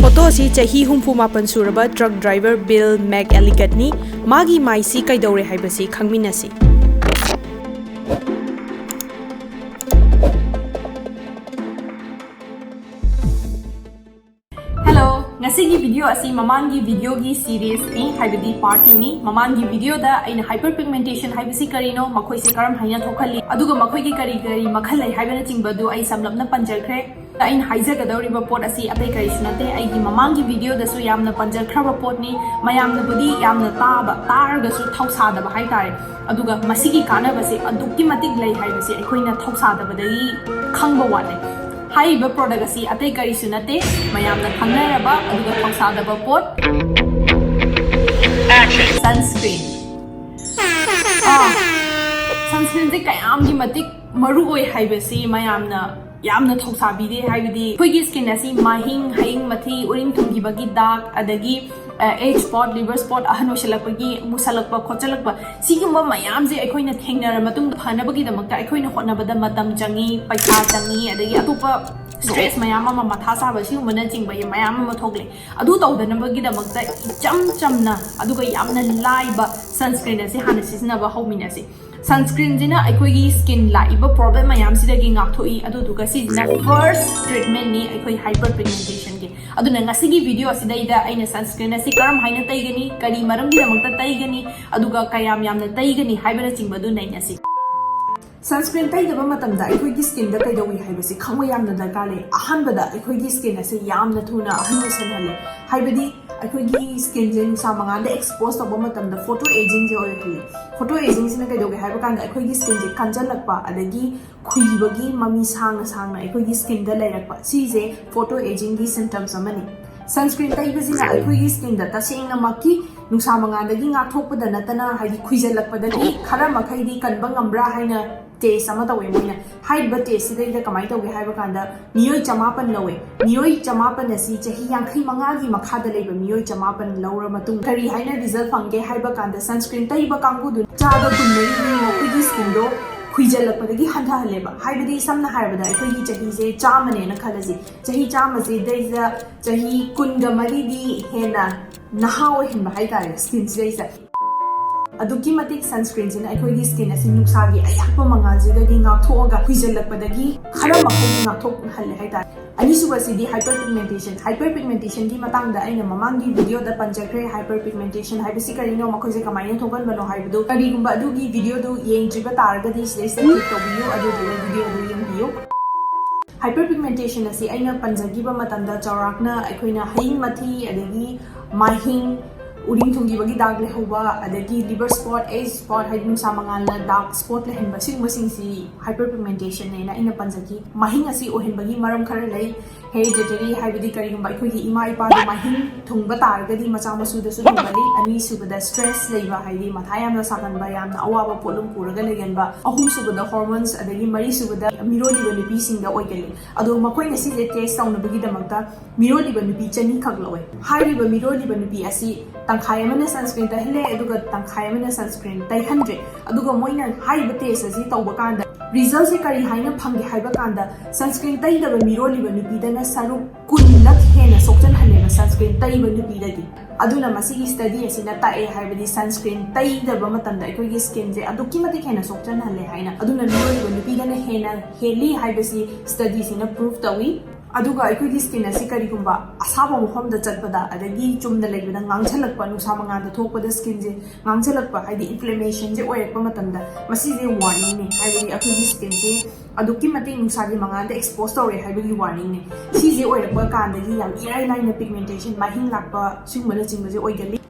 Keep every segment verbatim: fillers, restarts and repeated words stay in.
Photo ꯑꯁꯤ ꯆꯍꯤ ꯍꯨꯝꯐꯨ ꯃꯥꯄꯟ ꯁꯨꯔꯕ ꯇ꯭ꯔꯛ ꯗ꯭ꯔꯥꯏꯚꯔ ꯕꯤꯜ ꯃꯦꯛ ꯑꯦꯂꯤꯒꯠꯅꯤ꯫ ꯃꯥꯒꯤ ꯃꯥꯏꯁꯤ ꯀꯩꯗꯧꯔꯦ ꯍꯥꯏꯕꯁꯤ ꯈꯪꯃꯤꯟꯅꯁꯤ꯫ ꯍꯦꯜꯂꯣ, ꯉꯁꯤꯒꯤ ꯚꯤꯗꯤꯑꯣ ꯑꯁꯤ ꯃꯃꯥꯡꯒꯤ ꯚꯤꯗꯤꯑꯣꯒꯤ ꯁꯤꯔꯤꯁꯅꯤ, ꯍꯥꯏꯕꯗꯤ ꯄꯥꯔꯠ ꯇꯨꯅꯤ꯫ ꯃꯃꯥꯡꯒꯤ ꯚꯤꯗꯤꯑꯣꯗ ꯑꯩꯅ ꯍꯥꯏꯄꯔ ꯄꯤꯒꯃꯦꯟꯇꯦꯁꯟ ꯍꯥꯏꯕꯁꯤ ꯀꯔꯤꯅꯣ, ꯃꯈꯣꯏꯁꯦ ꯀꯔꯝ ꯍꯥꯏꯅ ꯊꯣꯛꯍꯜꯂꯤ, ꯑꯗꯨꯒ ꯃꯈꯣꯏꯒꯤ ꯀꯔꯤ ꯀꯔꯤ ꯃꯈꯜ ꯂꯩ ꯍꯥꯏꯕꯅꯆꯤꯡꯕꯗꯨ ꯑꯩ ꯁꯝꯂꯞꯅ ꯄꯟꯖꯈ꯭ꯔꯦ꯫ ꯑꯩꯅ ꯍꯥꯏꯖꯒꯗꯧꯔꯤꯕ ꯄꯣꯠ ꯑꯁꯤ ꯑꯇꯩ ꯀꯔꯤꯁꯨ ꯅꯠꯇꯦ, ꯑꯩꯒꯤ ꯃꯃꯥꯡꯒꯤ ꯚꯤꯗꯤꯑꯣꯗꯁꯨ ꯌꯥꯝꯅ ꯄꯟꯖꯈ꯭ꯔꯕ ꯄꯣꯠꯅꯤ꯫ ꯃꯌꯥꯝꯅꯕꯨꯗꯤ ꯌꯥꯝꯅ ꯇꯥꯕ, ꯇꯥꯔꯒꯁꯨ ꯊꯧꯁꯥꯗꯕ ꯍꯥꯏꯇꯥꯔꯦ꯫ ꯑꯗꯨꯒ ꯃꯁꯤꯒꯤ ꯀꯥꯟꯅꯕꯁꯦ ꯑꯗꯨꯛꯀꯤ ꯃꯇꯤꯛ ꯂꯩ ꯍꯥꯏꯕꯁꯦ ꯑꯩꯈꯣꯏꯅ ꯊꯧꯁꯥꯗꯕꯗꯒꯤ ꯈꯪꯕ ꯋꯥꯠꯂꯦ꯫ ꯍꯥꯏꯔꯤꯕ ꯄ꯭ꯔꯣꯗꯛ ꯑꯁꯤ ꯑꯇꯩ ꯀꯔꯤꯁꯨ ꯅꯠꯇꯦ, ꯃꯌꯥꯝꯅ ꯈꯪꯅꯔꯕ ꯑꯗꯨꯒ ꯊꯧꯁꯥꯗꯕ ꯄꯣꯠ, ꯁꯟꯁꯀ꯭ꯔꯤꯟ꯫ ꯑꯥ, ꯁꯟꯁꯀ꯭ꯔꯤꯟꯁꯦ ꯀꯌꯥꯝꯒꯤ ꯃꯇꯤꯛ ꯃꯔꯨ ꯑꯣꯏ ꯍꯥꯏꯕꯁꯤ ꯃꯌꯥꯝꯅ ꯌꯥꯝꯅ ꯊꯧꯁꯥꯕꯤꯗꯦ꯫ ꯍꯥꯏꯕꯗꯤ ꯑꯩꯈꯣꯏꯒꯤ ꯁ꯭ꯀꯤꯟ ꯑꯁꯤ ꯃꯍꯤꯡ, ꯍꯌꯤꯡ, ꯃꯊꯤ, ꯎꯔꯤꯡ ꯊꯨꯡꯈꯤꯕꯒꯤ ꯗꯥꯛ, ꯑꯗꯒꯤ ꯑꯦꯖ ꯁ꯭ꯄꯣꯠ, ꯂꯤꯚꯔ ꯁ꯭ꯄꯣꯠ, ꯑꯍꯟ ꯑꯣꯏꯁꯜꯂꯛꯄꯒꯤ ꯃꯨꯁꯜꯂꯛꯄ ꯈꯣꯠꯆꯜꯂꯛꯄ, ꯁꯤꯒꯨꯝꯕ ꯃꯌꯥꯝꯁꯦ ꯑꯩꯈꯣꯏꯅ ꯊꯦꯡꯅꯔ ꯃꯇꯨꯡꯗ ꯐꯅꯕꯒꯤꯗꯃꯛꯇ ꯑꯩꯈꯣꯏꯅ ꯍꯣꯠꯅꯕꯗ ꯃꯇꯝ ꯆꯪꯉꯤ, ꯄꯩꯁꯥ ꯆꯪꯉꯤ, ꯑꯗꯒꯤ ꯑꯇꯣꯞꯄ ꯁ꯭ꯇ꯭ꯔꯦꯁ ꯃꯌꯥꯝ ꯑꯃ, ꯃꯊꯥ ꯁꯥꯕ, ꯁꯤꯒꯨꯝꯕꯅꯆꯤꯡꯕ ꯃꯌꯥꯝ ꯑꯃ ꯊꯣꯛꯂꯛꯑꯦ꯫ ꯑꯗꯨ ꯇꯧꯗꯅꯕꯒꯤꯗꯃꯛꯇ ꯏꯆꯝ ꯆꯝꯅ ꯑꯗꯨꯒ ꯌꯥꯝꯅ ꯂꯥꯏꯕ ꯁꯟꯁꯀ꯭ꯔꯤꯟ ꯑꯁꯤ ꯍꯥꯟꯅ ꯁꯤꯖꯤꯟꯅꯕ ꯍꯧꯃꯤꯟꯅꯁꯤ꯫ ꯁꯟꯁꯀ꯭ꯔꯤꯟꯁꯤꯅ ꯑꯩꯈꯣꯏꯒꯤ ꯁ꯭ꯀꯤꯟ ꯂꯥꯛꯏꯕ ꯄ꯭ꯔꯣꯕ꯭ꯂꯦꯝ ꯃꯌꯥꯝꯁꯤꯗꯒꯤ ꯉꯥꯛꯊꯣꯛꯏ꯫ ꯑꯗꯨꯗꯨꯒ ꯁꯤꯁꯤꯅ ꯐꯥꯔꯁ ꯇ꯭ꯔꯤꯠꯃꯦꯟꯅꯤ ꯑꯩꯈꯣꯏ ꯍꯥꯏꯄꯔ ꯄꯤꯒꯃꯦꯟꯇꯦꯁꯟꯒꯤ꯫ ꯑꯗꯨꯅ ꯉꯁꯤꯒꯤ ꯚꯤꯗꯤꯑꯣ ꯑꯁꯤꯗꯩꯗ ꯑꯩꯅ ꯁꯟꯁꯀ꯭ꯔꯤꯟ ꯑꯁꯤ ꯀꯔꯝ ꯍꯥꯏꯅ ꯇꯩꯒꯅꯤ, ꯀꯔꯤ ꯃꯔꯝꯒꯤꯗꯃꯛꯇ ꯇꯩꯒꯅꯤ, ꯑꯗꯨꯒ ꯀꯌꯥꯝ ꯌꯥꯝꯅ ꯇꯩꯒꯅꯤ ꯍꯥꯏꯕꯅꯆꯤꯡꯕꯗꯨ ꯅꯩꯅꯁꯤ꯫ ꯁꯟꯁꯀ꯭ꯔꯤꯟ ꯇꯩꯗꯕ ꯃꯇꯝꯗ ꯑꯩꯈꯣꯏꯒꯤ ꯁ꯭ꯀꯤꯟꯗ ꯀꯩꯗꯧꯏ ꯍꯥꯏꯕꯁꯤ ꯈꯪꯕ ꯌꯥꯝꯅ ꯗꯔꯀꯥꯔ ꯂꯩ꯫ ꯑꯍꯥꯟꯕꯗ ꯑꯩꯈꯣꯏꯒꯤ ꯁ꯭ꯀꯤꯟ ꯑꯁꯤ ꯌꯥꯝꯅ ꯊꯨꯅ ꯑꯍꯟ ꯑꯣꯏꯁꯜꯍꯜꯂꯦ, ꯍꯥꯏꯕꯗꯤ ꯑꯩꯈꯣꯏꯒꯤ ꯁ꯭ꯀꯤꯟꯁꯦ ꯅꯨꯡꯁꯥ ꯃꯉꯥꯜꯗ ꯑꯦꯛꯁꯄꯣꯖ ꯇꯧꯕ ꯃꯇꯝꯗ ꯐꯣꯇꯣ ꯑꯦꯖꯤꯡꯁꯦ ꯑꯣꯏꯍꯜꯂꯤ꯫ ꯐꯣꯇꯣ ꯑꯦꯖꯤꯡꯁꯤꯅ ꯀꯩꯗꯧꯒꯦ ꯍꯥꯏꯕ ꯀꯥꯟꯗ ꯑꯩꯈꯣꯏꯒꯤ ꯁ꯭ꯀꯤꯟꯁꯦ ꯀꯟꯖꯜꯂꯛꯄ, ꯑꯗꯒꯤ ꯈꯨꯏꯕꯒꯤ ꯃꯃꯤ ꯁꯥꯡꯅ ꯁꯥꯡꯅ ꯑꯩꯈꯣꯏꯒꯤ ꯁ꯭ꯀꯤꯟꯗ ꯂꯩꯔꯛꯄ, ꯁꯤꯁꯦ ꯐꯣꯇꯣ ꯑꯦꯖꯤꯡꯒꯤ ꯁꯤꯝꯇꯝꯁ ꯑꯃꯅꯤ꯫ ꯁꯟꯁꯀ꯭ꯔꯤꯟ ꯇꯩꯕꯁꯤꯅ ꯑꯩꯈꯣꯏꯒꯤ ꯁ꯭ꯀꯤꯟꯗ ꯇꯁꯦꯡꯅꯃꯛꯀꯤ ꯅꯨꯡꯁꯥ ꯃꯉꯥꯜꯗꯒꯤ ꯉꯥꯛꯊꯣꯛꯄꯗ ꯅꯠꯇꯅ, ꯍꯥꯏꯗꯤ ꯈꯨꯏꯖꯜꯂꯛꯄꯗꯒꯤ ꯈꯔ ꯃꯈꯩꯗꯤ ꯀꯟꯕ ꯉꯝꯕ꯭ꯔꯥ ꯍꯥꯏꯅ ꯇꯦꯁ ꯑꯃ ꯇꯧꯋꯦ ꯃꯣꯏꯅ꯫ ꯍꯥꯏꯔꯤꯕ ꯇꯦꯁꯁꯤꯗꯩꯗ ꯀꯃꯥꯏꯅ ꯇꯧꯒꯦ ꯍꯥꯏꯕ ꯀꯥꯟꯗ ꯃꯤꯑꯣꯏ ꯆꯃꯥꯄꯟ ꯂꯧꯋꯦ꯫ ꯃꯤꯑꯣꯏ ꯆꯃꯥꯄꯟ ꯑꯁꯤ ꯆꯍꯤ ꯌꯥꯡꯈꯩ ꯃꯉꯥꯒꯤ ꯃꯈꯥꯗ ꯂꯩꯕ ꯃꯤꯑꯣꯏ ꯆꯃꯥꯄꯟ ꯂꯧꯔ ꯃꯇꯨꯡ ꯀꯔꯤ ꯍꯥꯏꯅ ꯔꯤꯖꯜ ꯐꯪꯒꯦ ꯍꯥꯏꯕ ꯀꯥꯟꯗ ꯁꯟꯁꯀ꯭ꯔꯤꯟ ꯇꯩꯕ ꯀꯥꯡꯕꯨꯗꯨ ꯆꯥꯗ ꯀꯨꯟꯃꯔꯤꯗꯤ ꯃꯈꯣꯏꯒꯤ ꯁ꯭ꯀꯤꯟꯗꯣ ꯈꯨꯏꯖꯜꯂꯛꯄꯗꯒꯤ ꯍꯟꯊꯍꯜꯂꯦꯕ꯫ ꯍꯥꯏꯕꯗꯤ ꯁꯝꯅ ꯍꯥꯏꯔꯕꯗ ꯑꯩꯈꯣꯏꯒꯤ ꯆꯍꯤꯁꯦ ꯆꯥꯝꯃꯅꯦꯅ ꯈꯜꯂꯁꯤ, ꯆꯍꯤ ꯆꯥꯝꯃꯁꯤꯗꯩꯗ ꯆꯍꯤ ꯀꯨꯟꯒ ꯃꯔꯤꯗꯤ ꯍꯦꯟꯅ ꯅꯍꯥ ꯑꯣꯏꯍꯟꯕ ꯍꯥꯏꯇꯥꯔꯦ ꯁ꯭ꯀꯤꯟꯁꯤꯗꯩꯁꯤꯗ꯫ ꯑꯗꯨꯛꯀꯤ ꯃꯇꯤꯛ ꯁꯟꯁꯀ꯭ꯔꯤꯟꯁꯤꯅ ꯑꯩꯈꯣꯏꯒꯤ ꯁ꯭ꯀꯤꯟ ꯑꯁꯤ ꯅꯨꯡꯁꯥꯒꯤ ꯑꯌꯥꯛꯄ ꯃꯉꯥꯜꯁꯤꯗꯒꯤ ꯉꯥꯛꯊꯣꯛꯑꯒ ꯈꯨꯏꯖꯜꯂꯛꯄꯗꯒꯤ ꯈꯔ ꯃꯈꯩꯗꯤ ꯉꯥꯛꯊꯣꯛꯍꯜꯂꯦ ꯍꯥꯏꯇꯥꯔꯦ꯫ ꯑꯅꯤꯁꯨꯕꯁꯤꯗꯤ hyperpigmentation꯫ Hyperpigmentationꯒꯤ ꯃꯇꯥꯡꯗ ꯑꯩꯅ ꯃꯃꯥꯡꯒꯤ ꯚꯤꯗꯤꯑꯣꯗ ꯄꯟꯖꯈ꯭ꯔꯦ꯫ Hyperpigmentation ꯍꯥꯏꯕꯁꯤ ꯀꯔꯤꯅꯣ, ꯃꯈꯣꯏꯁꯦ ꯀꯃꯥꯏꯅ ꯊꯣꯛꯍꯟꯕꯅꯣ ꯍꯥꯏꯕꯗꯨ꯫ ꯀꯔꯤꯒꯨꯝꯕ ꯑꯗꯨꯒꯤ ꯚꯤꯗꯤꯑꯣꯗꯨ ꯌꯦꯡꯗ꯭ꯔꯤꯕ ꯇꯥꯔꯒꯗꯤ ꯁꯤꯗꯩꯁꯤꯗ click ꯇꯧꯕꯤꯌꯨ, ꯑꯗꯨꯗꯨꯒ ꯚꯤꯗꯤꯑꯣꯗꯨ ꯌꯦꯡꯕꯤꯌꯨ꯫ Hyperpigmentation ꯑꯁꯤ ꯑꯩꯅ ꯄꯟꯖꯈꯤꯕ ꯃꯇꯝꯗ ꯆꯥꯎꯔꯥꯛꯅ ꯑꯩꯈꯣꯏꯅ ꯍꯌꯤꯡ ꯃꯊꯤ, ꯑꯗꯒꯤ ꯃꯥꯏꯍꯤꯡ, ꯎꯔꯤꯡ ꯊꯨꯡꯈꯤꯕꯒꯤ ꯗꯥꯛ ꯂꯩꯍꯧꯕ, ꯑꯗꯒꯤ liver spot, age spot, ꯍꯥꯏꯗꯤ ꯅꯨꯡꯁꯥ ꯃꯉꯥꯜꯅ dark spot ꯂꯩꯍꯟꯕ, ꯁꯤꯒꯨꯝꯕꯁꯤꯡꯁꯤ hyperpigmentationꯅꯦꯅ ꯑꯩꯅ ꯄꯟꯖꯈꯤ꯫ ꯃꯍꯤꯡ ꯑꯁꯤ ꯑꯣꯏꯍꯟꯕꯒꯤ ꯃꯔꯝ ꯈꯔ ꯂꯩ꯫ Hereditary ꯍꯥꯏꯕꯗꯤ ꯀꯔꯤꯒꯨꯝꯕ ꯑꯩꯈꯣꯏꯒꯤ ꯏꯃꯥ ꯏꯄꯥꯗ ꯃꯍꯤꯡ ꯊꯨꯡꯕ ꯇꯥꯔꯒꯗꯤ ꯃꯆꯥ ꯃꯁꯨꯗꯁꯨ ꯊꯨꯡꯒꯜꯂꯤ꯫ ꯑꯅꯤꯁꯨꯕꯗ stress ꯂꯩꯕ, ꯍꯥꯏꯗꯤ ꯃꯊꯥ ꯌꯥꯝꯅ ꯁꯥꯒꯟꯕ, ꯌꯥꯝꯅ ꯑꯋꯥꯕ ꯄꯣꯠꯂꯨꯝ ꯄꯨꯔꯒ ꯂꯩꯒꯟꯕ꯫ ꯑꯍꯨꯝꯁꯨꯕꯗ hormones, ꯑꯗꯒꯤ ꯃꯔꯤꯁꯨꯕꯗ ꯃꯤꯔꯣꯜꯂꯤꯕ ꯅꯨꯄꯤꯁꯤꯡꯗ ꯑꯣꯏꯒꯜꯂꯤ꯫ ꯑꯗꯣ ꯃꯈꯣꯏꯅ ꯁꯤꯁꯦ test ꯇꯧꯅꯕꯒꯤꯗꯃꯛꯇ ꯃꯤꯔꯣꯜꯂꯤꯕ ꯅꯨꯄꯤ ꯆꯅꯤꯈꯛ ꯂꯧꯋꯦ꯫ ꯍꯥꯏꯔꯤꯕ ꯃꯤꯔꯣꯜꯂꯤꯕ ꯅꯨꯄꯤ ꯑꯁꯤ ꯇꯪꯈꯥꯏ ꯑꯃꯅ sunscreen ꯇꯩꯍꯜꯂꯦ, ꯑꯗꯨꯒ ꯇꯪꯈꯥꯏ ꯑꯃꯅ sunscreen ꯇꯩꯍꯟꯗ꯭ꯔꯦ꯫ ꯑꯗꯨꯒ ꯃꯣꯏꯅ ꯍꯥꯏꯔꯤꯕ test ꯑꯁꯤ ꯇꯧꯕ ꯀꯥꯟꯗ resultꯁꯦ ꯀꯔꯤ ꯍꯥꯏꯅ ꯐꯪꯒꯦ ꯍꯥꯏꯕ ꯀꯥꯟꯗ, sunscreen ꯇꯩꯗꯕ ꯃꯤꯔꯣꯜꯂꯤꯕ ꯅꯨꯄꯤꯗꯅ ꯁꯔꯨꯛ ꯀꯨꯟꯂꯛ ꯍꯦꯟꯅ ꯁꯣꯛꯆꯟꯍꯜꯂꯦꯕ sunscreen ꯇꯩꯕ ꯅꯨꯄꯤꯗꯒꯤ꯫ ꯑꯗꯨꯅ ꯃꯁꯤꯒꯤ study ꯑꯁꯤꯅ ꯇꯥꯛꯑꯦ, ꯍꯥꯏꯕꯗꯤ sunscreen ꯇꯩꯗꯕ ꯃꯇꯝꯗ ꯑꯩꯈꯣꯏꯒꯤ skinꯁꯦ ꯑꯗꯨꯛꯀꯤ ꯃꯇꯤꯛ ꯍꯦꯟꯅ ꯁꯣꯛꯆꯟꯍꯜꯂꯦ ꯍꯥꯏꯅ꯫ ꯑꯗꯨꯅ ꯃꯤꯔꯣꯜꯂꯤꯕ ꯅꯨꯄꯤꯗꯅ ꯍꯦꯟꯅ ꯍꯦꯜꯂꯤ ꯍꯥꯏꯕꯁꯤ studyꯁꯤꯅ prove ꯇꯧꯏ꯫ ꯑꯗꯨꯒ ꯑꯩꯈꯣꯏꯒꯤ skin ꯑꯁꯤ ꯀꯔꯤꯒꯨꯝꯕ ꯑꯁꯥꯕ ꯃꯐꯝꯗ ꯆꯠꯄꯗ, ꯑꯗꯒꯤ ꯆꯨꯝꯅ ꯂꯩꯕꯗ ꯉꯥꯡꯁꯜꯂꯛꯄ, ꯅꯨꯡꯁꯥ ꯃꯉꯥꯜꯗ ꯊꯣꯛꯄꯗ skinꯁꯦ ꯉꯥꯡꯁꯜꯂꯛꯄ, ꯍꯥꯏꯗꯤ inflammationꯁꯦ ꯑꯣꯏꯔꯛꯄ ꯃꯇꯝꯗ, ꯃꯁꯤꯁꯦ warningꯅꯤ꯫ ꯍꯥꯏꯕꯗꯤ ꯑꯩꯈꯣꯏꯒꯤ skinꯁꯦ ꯑꯗꯨꯛꯀꯤ ꯃꯇꯤꯛ ꯅꯨꯡꯁꯥꯒꯤ ꯃꯉꯥꯜꯗ expose ꯇꯧꯔꯦ ꯍꯥꯏꯕꯒꯤ warningꯅꯤ꯫ ꯁꯤꯁꯦ ꯑꯣꯏꯔꯛꯄ ꯀꯥꯟꯗꯒꯤ ꯌꯥꯝ ꯏꯔꯥꯏ ꯂꯥꯏꯅ pigmentation, ꯃꯍꯤꯡ ꯂꯥꯛꯄ, ꯁꯤꯒꯨꯝꯕꯅꯆꯤꯡꯕꯁꯦ ꯑꯣꯏꯒꯜꯂꯤ꯫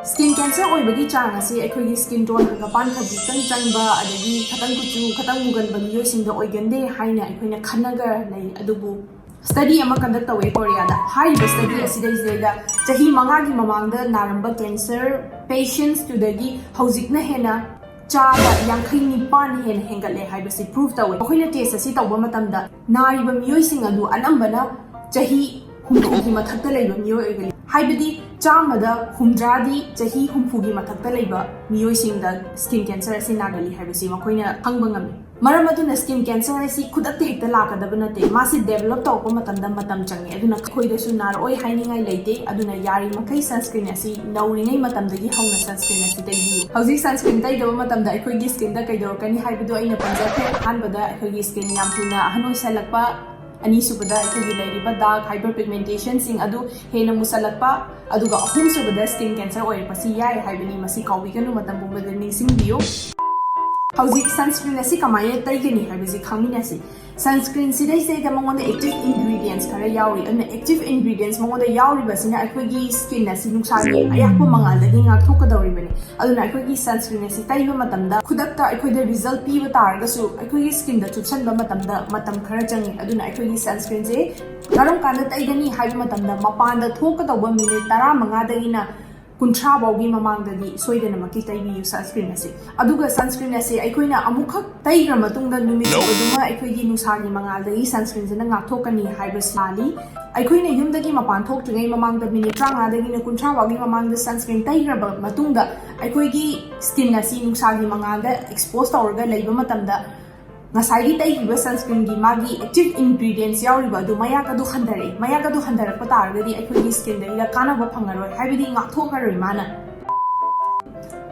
Skin cancer ꯑꯣꯏꯕꯒꯤ ꯆꯥꯡ ꯑꯁꯤ ꯑꯩꯈꯣꯏꯒꯤ skin tone ꯍꯪꯒꯄꯥꯟ ꯈꯖꯤꯛꯇꯪ ꯆꯪꯕ, ꯑꯗꯒꯤ ꯈꯇꯪ ꯀꯨꯆꯨ ꯈꯇꯪ ꯃꯨꯒꯟꯕ ꯃꯤꯑꯣꯏꯁꯤꯡꯗ ꯑꯣꯏꯒꯟꯗꯦ ꯍꯥꯏꯅ ꯑꯩꯈꯣꯏꯅ ꯈꯟꯅꯒ ꯂꯩ꯫ ꯑꯗꯨꯕꯨ study ꯑꯃ conduct ꯇꯧꯋꯦ ꯀꯣꯔꯤꯌꯥꯗ꯫ ꯍꯥꯏꯔꯤꯕ study ꯑꯁꯤꯗꯩꯁꯤꯗꯩꯗ ꯆꯍꯤ ꯃꯉꯥꯒꯤ ꯃꯃꯥꯡꯗ ꯅꯥꯔꯝꯕ cancer patientsꯇꯨꯗꯒꯤ ꯍꯧꯖꯤꯛꯅ ꯍꯦꯟꯅ ꯆꯥꯗ ꯌꯥꯡꯈꯩ ꯅꯤꯄꯥꯟ ꯍꯦꯟꯅ ꯍꯦꯟꯒꯠꯂꯦ ꯍꯥꯏꯕꯁꯤ prove ꯇꯧꯋꯦ꯫ ꯑꯩꯈꯣꯏꯅ test ꯑꯁꯤ ꯇꯧꯕ ꯃꯇꯝꯗ ꯅꯥꯔꯤꯕ ꯃꯤꯑꯣꯏꯁꯤꯡ ꯑꯗꯨ ꯑꯅꯝꯕꯅ ꯆꯍꯤ ꯍꯨꯝꯐꯨꯒꯤ ꯃꯊꯛꯇ ꯂꯩꯕ ꯃꯤꯑꯣꯏ ꯑꯣꯏꯒꯅꯤ꯫ ꯍꯥꯏꯕꯗꯤ ꯆꯥꯝꯃꯗ ꯍꯨꯝꯗ꯭ꯔꯥꯗꯤ ꯆꯍꯤ ꯍꯨꯝꯐꯨꯒꯤ ꯃꯊꯛꯇ ꯂꯩꯕ ꯃꯤꯑꯣꯏꯁꯤꯡꯗ skin cancer ꯑꯁꯤ ꯅꯥꯒꯜꯂꯤ ꯍꯥꯏꯕꯁꯤ ꯃꯈꯣꯏꯅ ꯈꯪꯕ ꯉꯝꯃꯤ꯫ ꯃꯔꯝ ꯑꯗꯨꯅ skin cancer ꯍꯥꯏꯁꯤ ꯈꯨꯗꯛꯇ ꯍꯦꯛꯇ ꯂꯥꯛꯀꯗꯕ ꯅꯠꯇꯦ, ꯃꯥꯁꯤ develop ꯇꯧꯔꯛꯄ ꯃꯇꯝꯗ ꯃꯇꯝ ꯆꯪꯉꯤ꯫ ꯑꯗꯨꯅ ꯑꯩꯈꯣꯏꯗꯁꯨ ꯅꯥꯔꯛꯑꯣꯏ ꯍꯥꯏꯅꯤꯡꯉꯥꯏ ꯂꯩꯇꯦ꯫ ꯑꯗꯨꯅ ꯌꯥꯔꯤꯃꯈꯩ sunscreen ꯑꯁꯤ ꯅꯧꯔꯤꯉꯩ ꯃꯇꯝꯗꯒꯤ ꯍꯧꯅ sunscreen ꯑꯁꯤ ꯇꯩꯕꯤꯌꯨ꯫ ꯍꯧꯖꯤꯛ sunscreen ꯇꯩꯗꯕ ꯃꯇꯝꯗ ꯑꯩꯈꯣꯏꯒꯤ skinꯗ ꯀꯩꯗꯧꯔꯛꯀꯅꯤ ꯍꯥꯏꯕꯗꯨ ꯑꯩꯅ ꯄꯟꯖꯈ꯭ꯔꯦ꯫ ꯑꯍꯥꯟꯕꯗ ꯑꯩꯈꯣꯏꯒꯤ skin ꯌꯥꯝ ꯊꯨꯅ ꯑꯍꯟ ꯑꯣꯏꯁꯜꯂꯛꯄ, ꯑꯅꯤꯁꯨꯕꯗ ꯑꯩꯈꯣꯏꯒꯤ ꯂꯩꯔꯤꯕ dark hyperpigmentationꯁꯤꯡ ꯑꯗꯨ ꯍꯦꯟꯅ ꯃꯨꯁꯜꯂꯛꯄ, ꯑꯗꯨꯒ ꯑꯍꯨꯝꯁꯨꯕꯗ skin cancer ꯑꯣꯏꯔꯛꯄꯁꯤ ꯌꯥꯏ ꯍꯥꯏꯕꯅꯤ꯫ ꯃꯁꯤ ꯀꯥꯎꯕꯤꯒꯅꯨ, ꯃꯇꯝ ꯄꯨꯝꯕꯗ ꯅꯤꯡꯁꯤꯡꯕꯤꯌꯨ꯫ ꯍꯧꯖꯤꯛ sunscreen ꯑꯁꯤ ꯀꯃꯥꯏꯅ ꯇꯩꯒꯅꯤ ꯍꯥꯏꯕꯁꯤ ꯈꯪꯃꯤꯟꯅꯁꯤ꯫ Sunscreenꯁꯤꯗꯩꯁꯤꯗꯩꯗ ꯃꯉꯣꯟꯗ active ingredients ꯈꯔ ꯌꯥꯎꯔꯤ꯫ ꯑꯗꯨꯅ active ingredients ꯃꯉꯣꯟꯗ ꯌꯥꯎꯔꯤꯕꯁꯤꯅ ꯑꯩꯈꯣꯏꯒꯤ skin ꯑꯁꯤ ꯅꯨꯡꯁꯥꯒꯤ ꯑꯌꯥꯛꯄ ꯃꯉꯥꯜꯗꯒꯤ ꯉꯥꯛꯊꯣꯛꯀꯗꯧꯔꯤꯕꯅꯤ꯫ ꯑꯗꯨꯅ ꯑꯩꯈꯣꯏꯒꯤ sunscreen ꯑꯁꯤ ꯇꯩꯕ ꯃꯇꯝꯗ ꯈꯨꯗꯛꯇ ꯑꯩꯈꯣꯏꯗ result ꯄꯤꯕ ꯇꯥꯔꯒꯁꯨ ꯑꯩꯈꯣꯏꯒꯤ skinꯗ ꯆꯨꯞꯁꯟꯕ ꯃꯇꯝꯗ ꯃꯇꯝ ꯈꯔ ꯆꯪꯉꯤ꯫ ꯑꯗꯨꯅ ꯑꯩꯈꯣꯏꯒꯤ sunscreenꯁꯦ ꯀꯔꯝ ꯀꯥꯟꯗ ꯇꯩꯒꯅꯤ ꯍꯥꯏꯕ ꯃꯇꯝꯗ ꯃꯄꯥꯟꯗ ꯊꯣꯛꯀꯗꯧꯕ minute ꯇꯔꯥꯃꯉꯥꯗꯒꯤꯅ ꯀꯨꯟꯊ꯭ꯔꯥ ꯐꯥꯎꯒꯤ ꯃꯃꯥꯡꯗꯗꯤ ꯁꯣꯏꯗꯅꯃꯛꯀꯤ ꯇꯩꯕꯤꯌꯨ sunscreen ꯑꯁꯤ꯫ ꯑꯗꯨꯒ sunscreen ꯑꯁꯤ ꯑꯩꯈꯣꯏꯅ ꯑꯃꯨꯛꯈꯛ ꯇꯩꯈ꯭ꯔ ꯃꯇꯨꯡꯗ ꯅꯨꯃꯤꯠ ꯆꯨꯞꯄꯗꯨꯃ ꯑꯩꯈꯣꯏꯒꯤ ꯅꯨꯡꯁꯥꯒꯤ ꯃꯉꯥꯜꯗꯒꯤ sunscreenꯁꯤꯅ ꯉꯥꯛꯊꯣꯛꯀꯅꯤ ꯍꯥꯏꯕꯁꯤ ꯂꯥꯜꯂꯤ꯫ ꯑꯩꯈꯣꯏꯅ ꯌꯨꯝꯗꯒꯤ ꯃꯄꯥꯟ ꯊꯣꯛꯇ꯭ꯔꯤꯉꯩ ꯃꯃꯥꯡꯗ minute ꯇꯔꯥꯃꯉꯥꯗꯒꯤꯅ ꯀꯨꯟꯊ꯭ꯔꯥ ꯐꯥꯎꯒꯤ ꯃꯃꯥꯡꯗ sunscreen ꯇꯩꯈ꯭ꯔꯕ ꯃꯇꯨꯡꯗ ꯑꯩꯈꯣꯏꯒꯤ skin ꯑꯁꯤ ꯅꯨꯡꯁꯥꯒꯤ ꯃꯉꯥꯜꯗ expose ꯇꯧꯔꯒ ꯂꯩꯕ ꯃꯇꯝꯗ ꯉꯁꯥꯏꯒꯤ ꯇꯩꯈꯤꯕ sunscreenꯒꯤ ꯃꯥꯒꯤ active ingredients ꯌꯥꯎꯔꯤꯕ ꯑꯗꯨ ꯃꯌꯥꯛ ꯑꯗꯨ ꯍꯟꯊꯔꯛꯏ꯫ ꯃꯌꯥꯛ ꯑꯗꯨ ꯍꯟꯊꯔꯛꯄ ꯇꯥꯔꯒꯗꯤ ꯑꯩꯈꯣꯏꯒꯤ skinꯗꯒꯤꯗ ꯀꯥꯟꯅꯕ ꯐꯪꯉꯔꯣꯏ, ꯍꯥꯏꯕꯗꯤ ꯉꯥꯛꯊꯣꯛꯈ꯭ꯔꯔꯣꯏ ꯃꯥꯅ꯫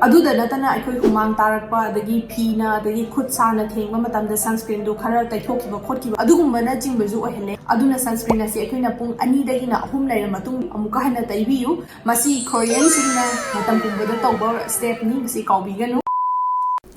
ꯑꯗꯨꯗ ꯅꯠꯇꯅ ꯑꯩꯈꯣꯏ ꯍꯨꯃꯥꯡ ꯇꯥꯔꯛꯄ, ꯑꯗꯒꯤ ꯐꯤꯅ, ꯑꯗꯒꯤ ꯈꯨꯠ ꯁꯥꯅ ꯊꯦꯡꯕ ꯃꯇꯝꯗ sunscreenꯗꯨ ꯈꯔ ꯇꯩꯊꯣꯛꯈꯤꯕ ꯈꯣꯠꯈꯤꯕ ꯑꯗꯨꯒꯨꯝꯕꯅꯆꯤꯡꯕꯁꯨ ꯑꯣꯏꯍꯜꯂꯦ꯫ ꯑꯗꯨꯅ sunscreen ꯑꯁꯤ ꯑꯩꯈꯣꯏꯅ ꯄꯨꯡ ꯑꯅꯤꯗꯒꯤꯅ ꯑꯍꯨꯝ ꯂꯩꯔ ꯃꯇꯨꯡ ꯑꯃꯨꯛꯀ ꯍꯟꯅ ꯇꯩꯕꯤꯌꯨ꯫ ꯃꯁꯤ Koreanꯁꯤꯡꯅ ꯃꯇꯝ ꯄꯨꯝꯕꯗ ꯇꯧꯕ stepꯅꯤ, ꯃꯁꯤ ꯀꯥꯎꯕꯤꯒꯅꯨ꯫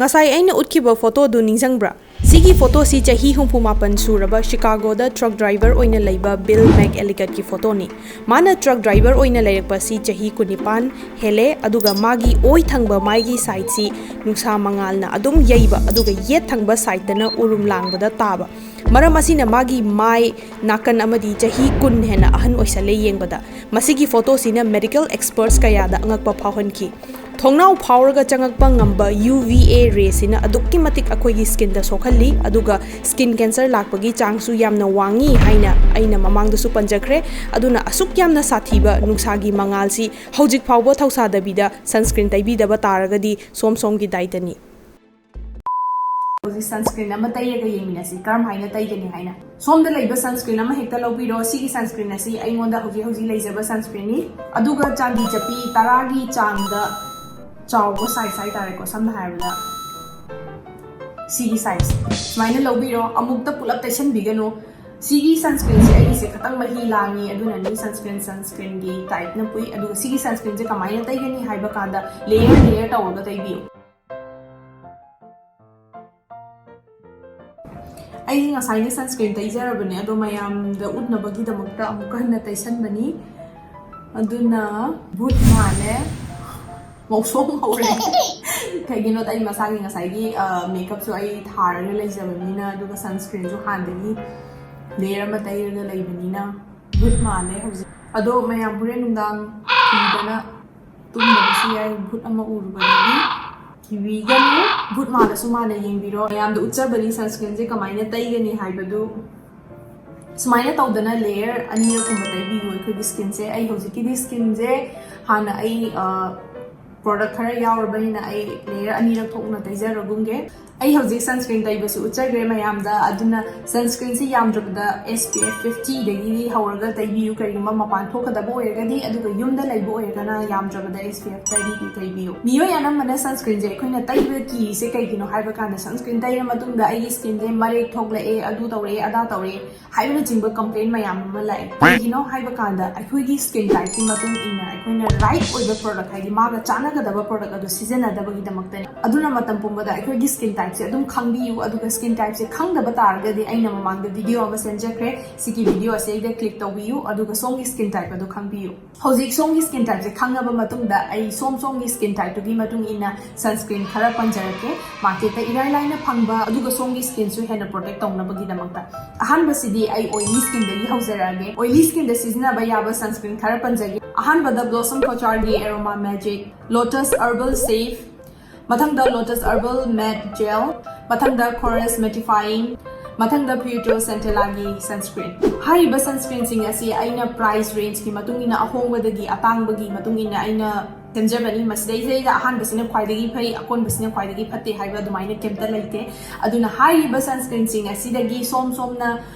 ꯉꯁꯥꯏ ꯑꯩꯅ ꯎꯠꯈꯤꯕ photoꯗꯨ ꯅꯤꯡꯁꯤꯡꯕ꯭ꯔꯥ? ꯁꯤꯒꯤ photoꯁꯤ ꯆꯍꯤ ꯍꯨꯝꯐꯨ ꯃꯥꯄꯟ ꯁꯨꯔꯕ ꯁꯤꯀꯥꯒꯣꯗ truck driver ꯑꯣꯏꯅ ꯂꯩꯕ ꯕꯤꯜ ꯃꯦꯛꯑꯦꯂꯤꯒꯠꯀꯤ photoꯅꯤ꯫ ꯃꯥꯅ truck driver ꯑꯣꯏꯅ ꯂꯩꯔꯛꯄꯁꯤ ꯆꯍꯤ ꯀꯨꯟꯅꯤꯄꯥꯟ ꯍꯦꯜꯂꯦ, ꯑꯗꯨꯒ ꯃꯥꯒꯤ ꯑꯣꯏ ꯊꯪꯕ ꯃꯥꯏꯒꯤ sideꯁꯤ ꯅꯨꯡꯁꯥ ꯃꯉꯥꯜꯅ ꯑꯗꯨꯝ ꯌꯩꯕ, ꯑꯗꯨꯒ ꯌꯦꯠ ꯊꯪꯕ sideꯇꯅ ꯎꯔꯨꯝ ꯂꯥꯡꯕꯗ ꯇꯥꯕ꯫ ꯃꯔꯝ ꯑꯁꯤꯅ ꯃꯥꯒꯤ ꯃꯥꯏ, ꯅꯥꯀꯟ ꯑꯃꯗꯤ ꯆꯍꯤ ꯀꯨꯟ ꯍꯦꯟꯅ ꯑꯍꯟ ꯑꯣꯏꯁꯜꯂꯦ ꯌꯦꯡꯕꯗ꯫ ꯃꯁꯤꯒꯤ ꯐꯣꯇꯣꯁꯤꯅ medical experts ꯀꯌꯥꯗ ꯑꯉꯛꯄ ꯐꯥꯎꯍꯟꯈꯤ꯫ ꯊꯣꯡꯅꯥꯎ ꯐꯥꯎꯔꯒ ꯆꯪꯉꯛꯄ ꯉꯝꯕ UVA rayꯁꯤꯅ ꯑꯗꯨꯛꯀꯤ ꯃꯇꯤꯛ ꯑꯩꯈꯣꯏꯒꯤ skinꯗ ꯁꯣꯛꯍꯜꯂꯤ, ꯑꯗꯨꯒ skin cancer ꯂꯥꯛꯄꯒꯤ chanceꯁꯨ ꯌꯥꯝꯅ ꯋꯥꯡꯉꯤ ꯍꯥꯏꯅ ꯑꯩꯅ ꯃꯃꯥꯡꯗꯁꯨ ꯄꯟꯖꯈ꯭ꯔꯦ꯫ ꯑꯗꯨꯅ ꯑꯁꯨꯛ ꯌꯥꯝꯅ ꯁꯥꯊꯤꯕ ꯅꯨꯡꯁꯥꯒꯤ ꯃꯉꯥꯜꯁꯤ ꯍꯧꯖꯤꯛ ꯐꯥꯎꯕ ꯊꯧꯁꯥꯗꯕꯤꯗ sunscreen ꯇꯩꯕꯤꯗꯕ ꯇꯥꯔꯒꯗꯤ ꯁꯣꯝ ꯁꯣꯝꯒꯤ ꯗꯥꯏꯇꯅꯤ꯫ ꯍꯧꯖꯤꯛ sunscreen ꯑꯃ ꯇꯩꯔꯒ ꯌꯦꯡꯃꯤꯟꯅꯁꯤ, ꯀꯔꯝ ꯍꯥꯏꯅ ꯇꯩꯒꯅꯤ ꯍꯥꯏꯅ꯫ ꯁꯣꯝꯗ ꯂꯩꯕ sunscreen ꯑꯃ ꯍꯦꯛꯇ ꯂꯧꯕꯤꯔꯣ꯫ ꯁꯤꯒꯤ sunscreen ꯑꯁꯤ ꯑꯩꯉꯣꯟꯗ ꯍꯧꯖꯤꯛ ꯍꯧꯖꯤꯛ ꯂꯩꯖꯕ sunscreenꯅꯤ꯫ ꯑꯗꯨꯒ ꯆꯥꯟꯗꯤ ꯆꯞꯄꯤ ꯇꯔꯥꯒꯤ ꯆꯥꯡꯗ ꯆꯥꯎꯕ size ꯍꯥꯏꯇꯥꯔꯦꯀꯣ, ꯁꯝꯅ ꯍꯥꯏꯔꯕꯗ ꯁꯤꯒꯤ size ꯁꯨꯃꯥꯏꯅ ꯂꯧꯕꯤꯔꯣ꯫ ꯑꯃꯨꯛꯇ ꯄꯨꯂꯞ ꯇꯩꯁꯟꯕꯤꯒꯅꯨ꯫ ꯁꯤꯒꯤ sunscreenꯁꯦ ꯑꯩꯒꯤꯁꯦ ꯈꯤꯇꯪ ꯃꯍꯤ ꯂꯥꯡꯉꯤ, ꯑꯗꯨꯅꯅꯤ sunscreen sunscreenꯒꯤ typeꯅ ꯄꯨꯏ꯫ ꯑꯗꯨꯒ ꯁꯤꯒꯤ sunscreenꯁꯦ ꯀꯃꯥꯏꯅ ꯇꯩꯒꯅꯤ ꯍꯥꯏꯕ ꯀꯥꯟꯗ layer layer ꯇꯧꯔꯒ ꯇꯩꯕꯤꯌꯨ꯫ ꯑꯩ ꯉꯁꯥꯏꯅ sunscreen ꯇꯩꯖꯔꯕꯅꯦ, ꯑꯗꯣ ꯃꯌꯥꯝꯗ ꯎꯠꯅꯕꯒꯤꯗꯃꯛꯇ ꯑꯃꯨꯛꯀ ꯍꯟꯅ ꯇꯩꯁꯟꯕꯅꯤ꯫ ꯑꯗꯨꯅ ꯚꯨꯠ ꯃꯥꯜꯂꯦ, ꯃꯧꯁꯣꯝ ꯍꯧꯔꯦ꯫ ꯀꯩꯒꯤꯅꯣꯗ ꯑꯩ ꯃꯁꯥꯒꯤ ꯉꯁꯥꯏꯒꯤ makeupꯁꯨ ꯑꯩ ꯊꯥꯔꯒ ꯂꯩꯖꯕꯅꯤꯅ, ꯑꯗꯨꯒ sunscreenꯁꯨ ꯍꯥꯟꯅꯗꯒꯤ layer ꯑꯃ ꯇꯩꯔꯒ ꯂꯩꯕꯅꯤꯅ ꯚꯨꯠ ꯃꯥꯜꯂꯦ ꯍꯧꯖꯤꯛ꯫ ꯑꯗꯣ ꯃꯌꯥꯝ ꯍꯣꯔꯦꯟ ꯅꯨꯡꯗꯥꯡ ꯀꯤꯗꯅ ꯇꯨꯝꯗꯕꯁꯨ ꯌꯥꯏ, ꯚꯨꯠ ꯑꯃ ꯎꯔꯨꯕꯗꯒꯤ꯫ ꯀꯤꯕꯤꯒꯅꯨ, ꯚꯨꯠ ꯃꯥꯜꯂꯁꯨ ꯃꯥꯅ ꯌꯦꯡꯕꯤꯔꯣ꯫ ꯃꯌꯥꯝꯗ ꯎꯠꯆꯕꯅꯤ sunscreenꯁꯦ ꯀꯃꯥꯏꯅ ꯇꯩꯒꯅꯤ ꯍꯥꯏꯕꯗꯨ꯫ ꯁꯨꯃꯥꯏꯅ ꯇꯧꯗꯅ layer ꯑꯅꯤꯔꯛꯀꯨꯝꯕ ꯇꯩꯕꯤꯌꯨ ꯑꯩꯈꯣꯏꯒꯤ skinꯁꯦ꯫ ꯑꯩ ꯍꯧꯖꯤꯛꯀꯤꯗꯤ skinꯁꯦ ꯍꯥꯟꯅ ꯑꯩ product ꯈꯔ ꯌꯥꯎꯔꯕꯅꯤꯅ ꯑꯩ layer ꯑꯅꯤꯔꯛ ꯊꯣꯛꯅ ꯇꯩꯖꯔꯒꯨꯝꯒꯦ꯫ ꯑꯩ ꯍꯧꯖꯤꯛ sunscreen ꯇꯩꯕꯁꯨ ꯎꯠꯆꯈ꯭ꯔꯦ ꯃꯌꯥꯝꯗ꯫ ꯑꯗꯨꯅ sunscreenꯁꯤ ꯌꯥꯝꯗ꯭ꯔꯕꯗ SPF fiftyꯗꯒꯤꯗꯤ ꯍꯧꯔꯒ ꯇꯩꯕꯤꯌꯨ, ꯀꯔꯤꯒꯨꯝꯕ ꯃꯄꯥꯟ ꯊꯣꯛꯀꯗꯕ ꯑꯣꯏꯔꯒꯗꯤ꯫ ꯑꯗꯨꯒ ꯌꯨꯝꯗ ꯂꯩꯕ ꯑꯣꯏꯔꯒꯅ ꯌꯥꯝꯗ꯭ꯔꯕꯗ SPF thirtyꯗꯤ ꯇꯩꯕꯤꯌꯨ꯫ ꯃꯤꯑꯣꯏ ꯑꯅꯝꯕꯅ sunscreenꯁꯦ ꯑꯩꯈꯣꯏꯅ ꯇꯩꯕ ꯀꯤꯔꯤꯁꯦ ꯀꯩꯒꯤꯅꯣ ꯍꯥꯏꯕ ꯀꯥꯟꯗ, sunscreen ꯇꯩꯔ ꯃꯇꯨꯡꯗ ꯑꯩꯒꯤ skinꯁꯦ ꯃꯔꯦꯛ ꯊꯣꯛꯂꯛꯑꯦ, ꯑꯗꯨ ꯇꯧꯔꯛꯑꯦ, ꯑꯗꯥ ꯇꯧꯔꯛꯑꯦ ꯍꯥꯏꯕꯅꯆꯤꯡꯕ complain ꯃꯌꯥꯝ ꯑꯃ ꯂꯥꯛꯑꯦ꯫ ꯀꯩꯒꯤꯅꯣ ꯍꯥꯏꯕ ꯀꯥꯟꯗ ꯑꯩꯈꯣꯏꯒꯤ skin typeꯀꯤ ꯃꯇꯨꯡ ꯏꯟꯅ ꯑꯩꯈꯣꯏꯅ right ꯑꯣꯏꯕ product, ꯍꯥꯏꯗꯤ ꯃꯥꯒ ꯆꯥꯟꯅꯒꯗꯕ product ꯑꯗꯨ ꯁꯤꯖꯤꯟꯅꯗꯕꯒꯤꯗꯃꯛꯇꯅꯤ꯫ ꯑꯗꯨꯅ ꯃꯇꯝ ꯄꯨꯝꯕꯗ ꯑꯩꯈꯣꯏꯒꯤ skin type ꯁꯦ ꯑꯗꯨꯝ ꯈꯪꯕꯤꯌꯨ꯫ ꯑꯗꯨꯒ skin type ꯁꯦ ꯈꯪꯗꯕ ꯇꯥꯔꯒꯗꯤ ꯑꯩꯅ ꯃꯃꯥꯡꯗ video ꯑꯃ ꯁꯦꯝꯖꯈ꯭ꯔꯦ, ꯁꯤꯒꯤ video ꯑꯁꯤꯗꯩꯗ click ꯇꯧꯕꯤꯌꯨ, ꯑꯗꯨꯒ ꯁꯣꯝꯒꯤ skin type ꯑꯗꯨ ꯈꯪꯕꯤꯌꯨ꯫ ꯍꯧꯖꯤꯛ ꯁꯣꯝꯒꯤ skin type ꯁꯦ ꯈꯪꯉꯕ ꯃꯇꯨꯡꯗ ꯑꯩ ꯁꯣꯝ ꯁꯣꯝꯒꯤ skin type ꯇꯨꯒꯤ ꯃꯇꯨꯡ ꯏꯟꯅ sunscreen ꯈꯔ ꯄꯟꯖꯔꯛꯀꯦ, market ꯇ ꯏꯔꯥꯏ ꯂꯥꯏꯅ ꯐꯪꯕ, ꯑꯗꯨꯒ ꯁꯣꯝꯒꯤ skin ꯁꯨ ꯍꯦꯟꯅ protect ꯇꯧꯅꯕꯒꯤꯗꯃꯛꯇ꯫ ꯑꯍꯥꯟꯕꯁꯤꯗꯤ ꯑꯩ oily skin ꯗꯒꯤ ꯍꯧꯖꯔꯛꯑꯒꯦ꯫ Oily skin ꯗ ꯁꯤꯖꯤꯟꯅꯕ ꯌꯥꯕ sunscreen ꯈꯔ ꯄꯟꯖꯒꯦ꯫ ꯑꯍꯥꯟꯕꯗ Blossom Couture ꯒꯤ Aroma Magic, Lotus Herbal Safe, ꯃꯊꯪꯗ Lotus Herbal Matte Gel, ꯃꯊꯪꯗ Chorus Mattifying, ꯃꯊꯪꯗ Puerto Centella ꯒꯤ sunscreen꯫ ꯍꯥꯏꯔꯤꯕ sunscreen ꯁꯤꯡ ꯑꯁꯤ ꯑꯩꯅ price range ꯀꯤ ꯃꯇꯨꯡ ꯏꯟꯅ, ꯑꯍꯣꯡꯕꯗꯒꯤ ꯑꯇꯥꯡꯕꯒꯤ ꯃꯇꯨꯡ ꯏꯟꯅ ꯑꯩꯅ ꯁꯦꯝꯖꯕꯅꯤ꯫ ꯃꯁꯤꯗꯩꯁꯤꯗꯩꯗ ꯑꯍꯥꯟꯕꯁꯤꯅ ꯈ꯭ꯋꯥꯏꯗꯒꯤ ꯐꯩ, ꯑꯀꯣꯟꯕꯁꯤꯅ ꯈ꯭ꯋꯥꯏꯗꯒꯤ ꯐꯠꯇꯦ ꯍꯥꯏꯕ ꯑꯗꯨꯃꯥꯏꯅ ꯀꯩꯝꯇ ꯂꯩꯇꯦ꯫ ꯑꯗꯨꯅ ꯍꯥꯏꯔꯤꯕ sunscreen ꯁꯤꯡ ꯑꯁꯤꯗꯒꯤ ꯁꯣꯝ ꯁꯣꯝꯅ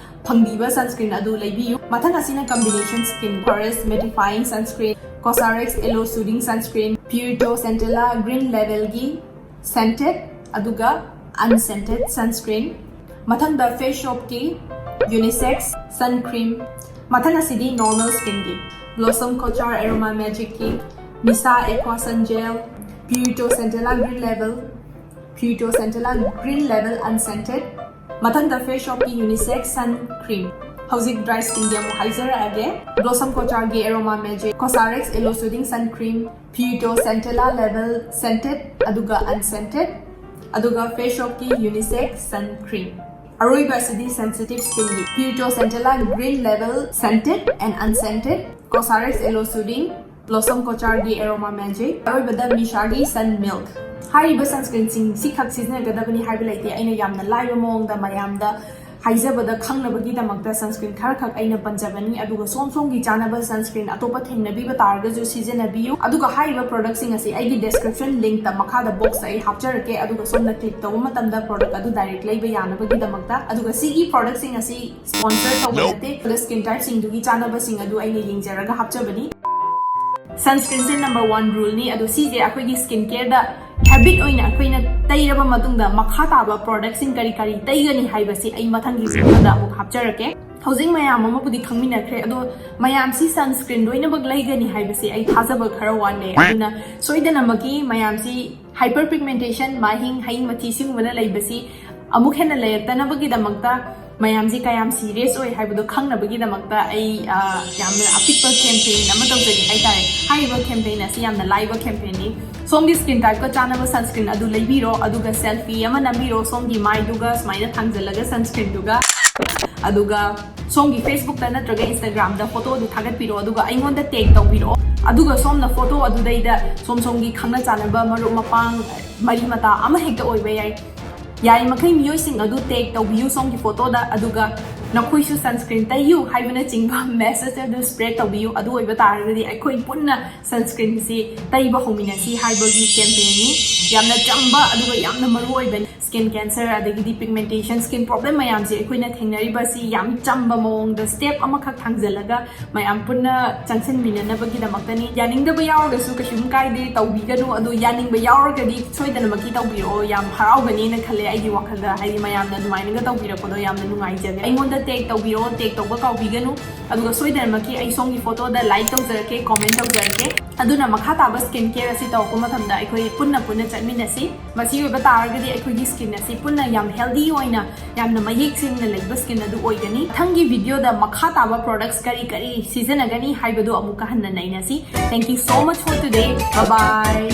ꯐꯪꯕꯤꯕ sunscreen ꯑꯗꯨ ꯂꯩꯕꯤꯌꯨ꯫ ꯃꯊꯪ ꯑꯁꯤꯅ combination skin, Chorus Mattifying Sunscreen, Cosrx Aloe Soothing Sunscreen, Puerto Centella Green Level ꯒꯤ Scented, ꯑꯗꯨꯒ Unscented Sunscreen꯫ ꯃꯊꯪꯗ Face Shop ꯀꯤ Unisex Sun Cream꯫ ꯃꯊꯪ ꯑꯁꯤꯗꯤ normal skin ꯒꯤ Blossom Couture Aroma Magic ꯀꯤ Misa Aqua Sun Gel, Puerto Centella Green Level, Puerto Centella Green Level Unscented, ꯃꯊꯪꯗ Face Shop ꯀꯤ Unisex Sun Cream꯫ ꯍꯧꯖꯤꯛ dry skin ꯒꯤ ꯑꯃꯨꯛ ꯍꯥꯏꯖꯔꯛꯑꯒꯦ꯫ Blossom Couture ꯒꯤ Aroma Magic, Cosrx Aloe Soothing Sun Cream, Puerto Centella Level Scented, ꯑꯗꯨꯒ Unscented, ꯑꯗꯨꯒ Face Shop ꯀꯤ Unisex Sun Cream꯫ ꯑꯔꯣꯏꯕ ꯑꯁꯤꯗꯤ sensitive skin ꯒꯤ Puerto Centella Green Level Scented and Unscented, Cosrx Aloe Soothing, Blossom Couture ꯒꯤ Aroma Magic, ꯑꯔꯣꯏꯕꯗ Misa ꯒꯤ Sun Milk꯫ ꯍꯥꯏꯔꯤꯕ sunscreen ꯁꯤꯡ ꯁꯤꯈꯛ ꯁꯤꯖꯤꯟꯅꯒꯗꯕꯅꯤ ꯍꯥꯏꯕ ꯂꯩꯇꯦ꯫ ꯑꯩꯅ ꯌꯥꯝꯅ ꯂꯥꯏꯕ ꯃꯑꯣꯡꯗ ꯃꯌꯥꯝꯗ ꯍꯥꯏꯖꯕꯗ ꯈꯪꯅꯕꯒꯤꯗꯃꯛꯇ sunscreen ꯈꯔꯈꯛ ꯑꯩꯅ ꯄꯟꯖꯕꯅꯤ꯫ ꯑꯗꯨꯒ ꯁꯣꯝ ꯁꯣꯝꯒꯤ ꯆꯥꯅꯕ sunscreen ꯑꯇꯣꯞꯄ ꯊꯦꯡꯅꯕꯤꯕ ꯇꯥꯔꯒꯁꯨ ꯁꯤꯖꯤꯟꯅꯕꯤꯌꯨ꯫ ꯑꯗꯨꯒ ꯍꯥꯏꯔꯤꯕ product ꯁꯤꯡ ꯑꯁꯤ ꯑꯩꯒꯤ description link ꯇ ꯃꯈꯥꯗ box ꯇ ꯑꯩ ꯍꯥꯞꯆꯔꯛꯀꯦ꯫ ꯑꯗꯨꯒ ꯁꯣꯝꯅ click ꯇꯧꯕ ꯃꯇꯝꯗ product ꯑꯗꯨ direct ꯂꯩꯕ ꯌꯥꯅꯕꯒꯤꯗꯃꯛꯇ꯫ ꯑꯗꯨꯒ ꯁꯤꯒꯤ product ꯁꯤꯡ ꯑꯁꯤ sponsor ꯇꯧꯕ ꯅꯠꯇꯦ꯫ ꯑꯗꯨꯒ skin type ꯁꯤꯡꯗꯨꯒꯤ ꯆꯥꯅꯕꯁꯤꯡ ꯑꯗꯨ ꯑꯩꯅ ꯌꯦꯡꯖꯔꯒ ꯍꯥꯞꯆꯕꯅꯤ꯫ Sunscreen ꯁꯦ number one rule ꯅꯤ꯫ ꯑꯗꯣ ꯁꯤꯁꯦ ꯑꯩꯈꯣꯏꯒꯤ skin care ꯗ habit ꯑꯣꯏꯅ ꯑꯩꯈꯣꯏꯅ ꯇꯩꯔꯕ ꯃꯇꯨꯡꯗ ꯃꯈꯥ ꯇꯥꯕ product ꯁꯤꯡ ꯀꯔꯤ ꯀꯔꯤ ꯇꯩꯒꯅꯤ ꯍꯥꯏꯕꯁꯤ ꯑꯩ ꯃꯊꯪꯒꯤ video ꯗ ꯑꯃꯨꯛ ꯍꯥꯞꯆꯔꯛꯀꯦ꯫ ꯍꯧꯖꯤꯛ ꯃꯌꯥꯝ ꯑꯃꯕꯨꯗꯤ ꯈꯪꯃꯤꯟꯅꯈ꯭ꯔꯦ, ꯑꯗꯣ ꯃꯌꯥꯝꯁꯤ sunscreen ꯂꯣꯏꯅꯃꯛ ꯂꯩꯒꯅꯤ ꯍꯥꯏꯕꯁꯤ ꯑꯩ ꯊꯥꯖꯕ ꯈꯔ ꯋꯥꯠꯂꯦ꯫ ꯑꯗꯨꯅ ꯁꯣꯏꯗꯅꯃꯛꯀꯤ ꯃꯌꯥꯝꯁꯤ Hyperpigmentation, ꯃꯍꯤꯡ ꯍꯌꯤꯡ ꯃꯊꯤ ꯁꯤꯒꯨꯝꯕꯅ ꯂꯩꯕꯁꯤ ꯑꯃꯨꯛ ꯍꯦꯟꯅ ꯂꯩꯔꯛꯇꯅꯕꯒꯤꯗꯃꯛꯇ, ꯃꯌꯥꯝꯁꯤ ꯀꯌꯥꯝ serious ꯑꯣꯏ ꯍꯥꯏꯕꯗꯣ ꯈꯪꯅꯕꯒꯤꯗꯃꯛꯇ ꯑꯩ, ꯑ, ꯌꯥꯝꯅ ꯑꯄꯤꯛꯄ campaign ꯑꯃ ꯇꯧꯖꯒꯦ ꯍꯥꯏꯇꯥꯔꯦ꯫ ꯍꯥꯏꯔꯤꯕ campaign ꯑꯁꯤ ꯌꯥꯝꯅ ꯂꯥꯏꯕ campaignꯅꯤ꯫ ꯁꯣꯝꯒꯤ skin typeꯀ ꯆꯥꯟꯅꯕ sunscreen ꯑꯗꯨ ꯂꯩꯕꯤꯔꯣ, ꯑꯗꯨꯒ selfie ꯑꯃ ꯅꯝꯕꯤꯔꯣ ꯁꯣꯝꯒꯤ ꯃꯥꯏꯗꯨꯒ ꯁꯨꯃꯥꯏꯅ ꯊꯥꯡꯖꯜꯂꯒ sunscreenꯗꯨꯒ, ꯑꯗꯨꯒ ꯁꯣꯝꯒꯤ Facebookꯇ ꯅꯠꯇ꯭ꯔꯒ Instagramꯗ photo ꯑꯗꯨ ꯊꯥꯒꯠꯄꯤꯔꯛꯑꯣ, ꯑꯗꯨꯒ ꯑꯩꯉꯣꯟꯗ tag ꯇꯧꯕꯤꯔꯛꯑꯣ, ꯑꯗꯨꯒ ꯁꯣꯝꯅ photo ꯑꯗꯨꯗꯩꯗ ꯁꯣꯝ ꯁꯣꯝꯒꯤ ꯈꯪꯅ ꯆꯥꯟꯅꯕ ꯃꯔꯨꯞ ꯃꯄꯥꯡ, ꯃꯔꯤ ꯃꯇꯥ ꯑꯃ ꯍꯦꯛꯇ ꯑꯣꯏꯕ ꯌꯥꯏ꯫ ꯌꯥꯔꯤꯃꯈꯩ ꯃꯤꯑꯣꯏꯁꯤꯡ ꯑꯗꯨ tag ꯇꯧꯕꯤꯌꯨ ꯁꯣꯝꯒꯤ photoꯗ, ꯑꯗꯨꯒ "ꯅꯈꯣꯏꯁꯨ sunscreen ꯇꯩꯌꯨ" ꯍꯥꯏꯕꯅꯆꯤꯡꯕ message ꯑꯗꯨ spread ꯇꯧꯕꯤꯌꯨ꯫ ꯑꯗꯨ ꯑꯣꯏꯕ ꯇꯥꯔꯒꯗꯤ ꯑꯩꯈꯣꯏ ꯄꯨꯟꯅ sunscreenꯁꯤ ꯇꯩꯕ ꯍꯧꯃꯤꯟꯅꯁꯤ ꯍꯥꯏꯕꯒꯤ campaignꯅꯤ꯫ ꯌꯥꯝꯅ ꯆꯝꯕ ꯑꯗꯨꯒ ꯌꯥꯝꯅ ꯃꯔꯨ ꯑꯣꯏꯕ skin cancer, ꯑꯗꯒꯤꯗꯤ pigmentation, skin problem ꯃꯌꯥꯝꯁꯦ ꯑꯩꯈꯣꯏꯅ ꯊꯦꯡꯅꯔꯤꯕꯁꯤ ꯌꯥꯝ ꯆꯝꯕ ꯃꯑꯣꯡꯗ step ꯑꯃꯈꯛ ꯊꯥꯡꯖꯜꯂꯒ ꯃꯌꯥꯝ ꯄꯨꯟꯅ ꯆꯪꯁꯤꯟꯃꯤꯟꯅꯅꯕꯒꯤꯗꯃꯛꯇꯅꯤ꯫ ꯌꯥꯅꯤꯡꯗꯕ ꯌꯥꯎꯔꯒꯁꯨ ꯀꯩꯁꯨꯝ ꯀꯥꯏꯗꯦ, ꯇꯧꯕꯤꯒꯅꯨ꯫ ꯑꯗꯣ ꯌꯥꯅꯤꯡꯕ ꯌꯥꯎꯔꯒꯗꯤ ꯁꯣꯏꯗꯅꯃꯛꯀꯤ ꯇꯧꯕꯤꯔꯛꯑꯣ, ꯌꯥꯝ ꯍꯔꯥꯎꯒꯅꯤꯅ ꯈꯜꯂꯦ ꯑꯩꯒꯤ ꯋꯥꯈꯜꯗ꯫ ꯍꯥꯏꯗꯤ ꯃꯌꯥꯝꯅ ꯑꯗꯨꯃꯥꯏꯅꯒ ꯇꯧꯕꯤꯔꯛꯄꯗꯣ ꯌꯥꯝꯅ ꯅꯨꯡꯉꯥꯏꯖꯔꯦ꯫ ꯑꯩꯉꯣꯟꯗ tag ꯇꯧꯕꯤꯔꯛꯑꯣ, tag ꯇꯧꯕ ꯀꯥꯎꯕꯤꯒꯅꯨ꯫ ꯑꯗꯨꯒ ꯁꯣꯏꯗꯅꯃꯛꯀꯤ ꯑꯩ ꯁꯣꯝꯒꯤ photoꯗ like ꯇꯧꯖꯔꯛꯀꯦ, comment ꯇꯧꯖꯔꯛꯀꯦ꯫ ꯑꯗꯨꯅ ꯃꯈꯥ ꯇꯥꯕ skin care ꯑꯁꯤ ꯇꯧꯔꯛꯄ ꯃꯇꯝꯗ ꯑꯩꯈꯣꯏ ꯄꯨꯟꯅ ꯄꯨꯟꯅ ꯆꯠꯃꯤꯟꯅꯁꯤ꯫ ꯃꯁꯤ ꯑꯣꯏꯕ ꯇꯥꯔꯒꯗꯤ ꯑꯩꯈꯣꯏꯒꯤ skin ꯑꯁꯤ ꯄꯨꯟꯅ ꯌꯥꯝ healthy ꯑꯣꯏꯅ, ꯌꯥꯝꯅ ꯃꯌꯦꯛ ꯁꯦꯡꯅ ꯂꯩꯕ skin ꯑꯗꯨ ꯑꯣꯏꯒꯅꯤ꯫ ꯃꯊꯪꯒꯤ videoꯗ ꯃꯈꯥ ꯇꯥꯕ products ꯀꯔꯤ ꯀꯔꯤ ꯁꯤꯖꯤꯟꯅꯒꯅꯤ ꯍꯥꯏꯕꯗꯨ ꯑꯃꯨꯛꯀ ꯍꯟꯅ ꯅꯩꯅꯁꯤ꯫ Thank you so much for today. Bye bye.